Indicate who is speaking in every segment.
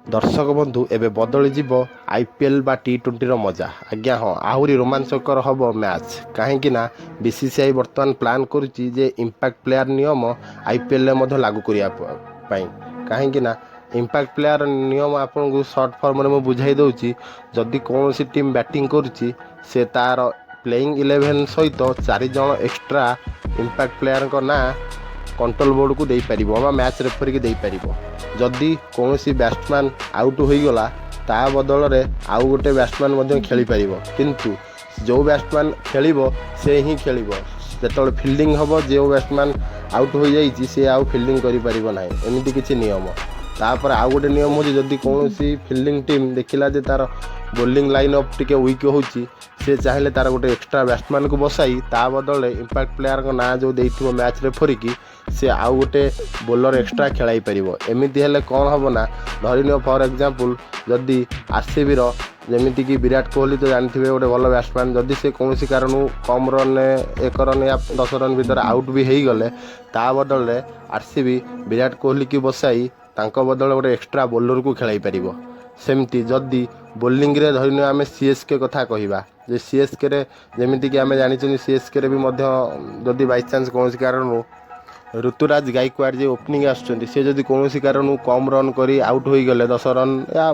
Speaker 1: ଦର୍ଶକ ବନ୍ଧୁ, ଏବେ ବଦଳିଯିବ ଆଇପିଏଲ୍ ବା ଟି20ର ମଜା। ଆଜ୍ଞା ହଁ, ଆହୁରି ରୋମାଞ୍ଚକର ହେବ ମ୍ୟାଚ୍। କାହିଁକି ନା ବିସିସିଆଇ ବର୍ତ୍ତମାନ ପ୍ଲାନ୍ କରୁଛି ଯେ ଇମ୍ପାକ୍ଟ ପ୍ଲେୟାର ନିୟମ ଆଇପିଏଲ୍ରେ ମଧ୍ୟ ଲାଗୁ କରିବା ପାଇଁ। କାହିଁକି ନା ଇମ୍ପାକ୍ଟ ପ୍ଲେୟାର ନିୟମ ଆପଣଙ୍କୁ ସର୍ଟ ଫର୍ମରେ ମୁଁ ବୁଝାଇ ଦେଉଛି। ଯଦି କୌଣସି ଟିମ୍ ବ୍ୟାଟିଂ କରୁଛି, ସେ ତା'ର ପ୍ଲେଇଂ 11 ସହିତ ଚାରି ଜଣ ଏକ୍ସଟ୍ରା ଇମ୍ପାକ୍ଟ ପ୍ଲେୟାରଙ୍କ ନାଁ କଣ୍ଟ୍ରୋଲ ବୋର୍ଡ଼କୁ ଦେଇପାରିବ ବା ମ୍ୟାଚ୍ ରେଫରିକି ଦେଇପାରିବ। ଯଦି କୌଣସି ବ୍ୟାଟ୍ସମ୍ୟାନ୍ ଆଉଟ୍ ହୋଇଗଲା, ତା ବଦଳରେ ଆଉ ଗୋଟେ ବ୍ୟାଟ୍ସମ୍ୟାନ୍ ମଧ୍ୟ ଖେଳିପାରିବ। କିନ୍ତୁ ଯେଉଁ ବ୍ୟାଟ୍ସମ୍ୟାନ୍ ଖେଳିବ, ସେ ହିଁ ଖେଳିବ। ଯେତେବେଳେ ଫିଲ୍ଡିଂ ହେବ, ଯେଉଁ ବ୍ୟାଟ୍ସମ୍ୟାନ୍ ଆଉଟ୍ ହୋଇଯାଇଛି, ସେ ଆଉ ଫିଲ୍ଡିଂ କରିପାରିବ ନାହିଁ। ଏମିତି କିଛି ନିୟମ। ତାପରେ ଆଉ ଗୋଟେ ନିୟମ ହେଉଛି, ଯଦି କୌଣସି ଫିଲ୍ଡିଂ ଟିମ୍ ଦେଖିଲା ଯେ ତା'ର ବୋଲିଂ ଲାଇନ୍ ଅପ୍ ଟିକେ ୱିକ୍ ହେଉଛି, ସେ ଚାହିଁଲେ ତା'ର ଗୋଟେ ଏକ୍ସଟ୍ରା ବ୍ୟାଟ୍ସମ୍ୟାନ୍କୁ ବସାଇ ତା ବଦଳରେ ଇମ୍ପାକ୍ଟ ପ୍ଲେୟାରଙ୍କ ନାଁ ଯେଉଁ ଦେଇଥିବ ମ୍ୟାଚ୍ ରେଫରିକି, ସେ ଆଉ ଗୋଟେ ବୋଲର ଏକ୍ସଟ୍ରା ଖେଳାଇ ପାରିବ। ଏମିତି ହେଲେ କ'ଣ ହେବ ନା, ଧରିନିଅ ଫର୍ ଏକ୍ଜାମ୍ପଲ୍, ଯଦି ଆର୍ସିବିର ଯେମିତିକି ବିରାଟ କୋହଲି ତ ଜାଣିଥିବେ ଗୋଟେ ଭଲ ବ୍ୟାଟ୍ସମ୍ୟାନ୍, ଯଦି ସେ କୌଣସି କାରଣରୁ କମ୍ ରନ୍ରେ, 1 ରନ୍ ୟା 10 ରନ୍ ଭିତରେ ଆଉଟ୍ ବି ହେଇଗଲେ, ତା ବଦଳରେ ଆର୍ସିବି ବିରାଟ କୋହଲିକି ବସାଇ ତାଙ୍କ ବଦଳରେ ଗୋଟେ ଏକ୍ସଟ୍ରା ବୋଲରକୁ ଖେଳାଇ ପାରିବ। ସେମିତି ଯଦି ବୋଲିଂରେ ଧରିନିଅ ଆମେ ସିଏସ୍କେ କଥା କହିବା ଯେ ସିଏସ୍କେରେ ଯେମିତିକି ଆମେ ଜାଣିଛନ୍ତି, ସିଏସ୍କେରେ ବି ମଧ୍ୟ ଯଦି ବାଇଚାନ୍ସ କୌଣସି କାରଣରୁ ଋତୁରାଜ ଗାଇକୱାଡ଼ ଯିଏ ଓପନିଂ ଆସୁଛନ୍ତି, ସେ ଯଦି କୌଣସି କାରଣରୁ କମ୍ ରନ୍ କରି ଆଉଟ୍ ହୋଇଗଲେ, 10 ରନ୍ ୟା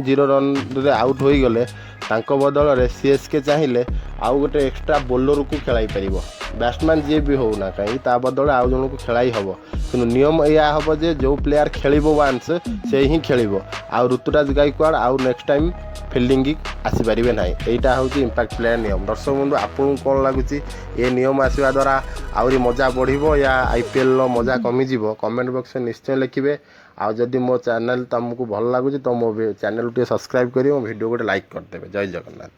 Speaker 1: 0 ରନ୍ରେ ଆଉଟ୍ ହୋଇଗଲେ, ତାଙ୍କ ବଦଳରେ ସିଏସ୍କେ ଚାହିଁଲେ ଆଉ ଗୋଟେ ଏକ୍ସଟ୍ରା ବୋଲରକୁ ଖେଳାଇ ପାରିବ। ବ୍ୟାଟ୍ସମ୍ୟାନ୍ ଯିଏ ବି ହେଉ ନା କାହିଁକି, ତା ବଦଳରେ ଆଉ ଜଣକୁ ଖେଳାଇ ହେବ। କିନ୍ତୁ ନିୟମ ଏଇଆ ହେବ ଯେ ଯେଉଁ ପ୍ଲେୟାର ଖେଳିବ ୱାନ୍ସ, ସେ ହିଁ ଖେଳିବ। ଆଉ ଋତୁରାଜ ଗାଇକୱାଡ଼ ଆଉ ନେକ୍ସଟ ଟାଇମ୍ ଫିଲ୍ଡିଂ ଆସିପାରିବେ ନାହିଁ। ଏଇଟା ହେଉଛି ଇମ୍ପାକ୍ଟ ପ୍ଲେୟାର ନିୟମ। ଦର୍ଶକ ବନ୍ଧୁ, ଆପଣଙ୍କୁ କ'ଣ ଲାଗୁଛି? ଏ ନିୟମ ଆସିବା ଦ୍ୱାରା ଆହୁରି ମଜା ବଢ଼ିବ ୟା ଆଇପିଏଲ୍ର ମଜା କମିଯିବ? କମେଣ୍ଟ ବକ୍ସରେ ନିଶ୍ଚୟ ଲେଖିବେ। ଆଉ ଯଦି ମୋ ଚ୍ୟାନେଲ୍ ତୁମକୁ ଭଲ ଲାଗୁଛି, ତ ମୋ ଚ୍ୟାନେଲ୍ ଟିକେ ସବସ୍କ୍ରାଇବ୍ କରି ମୋ ଭିଡ଼ିଓ ଗୋଟେ ଲାଇକ୍ କରିଦେବେ। ଜୟ ଜଗନ୍ନାଥ।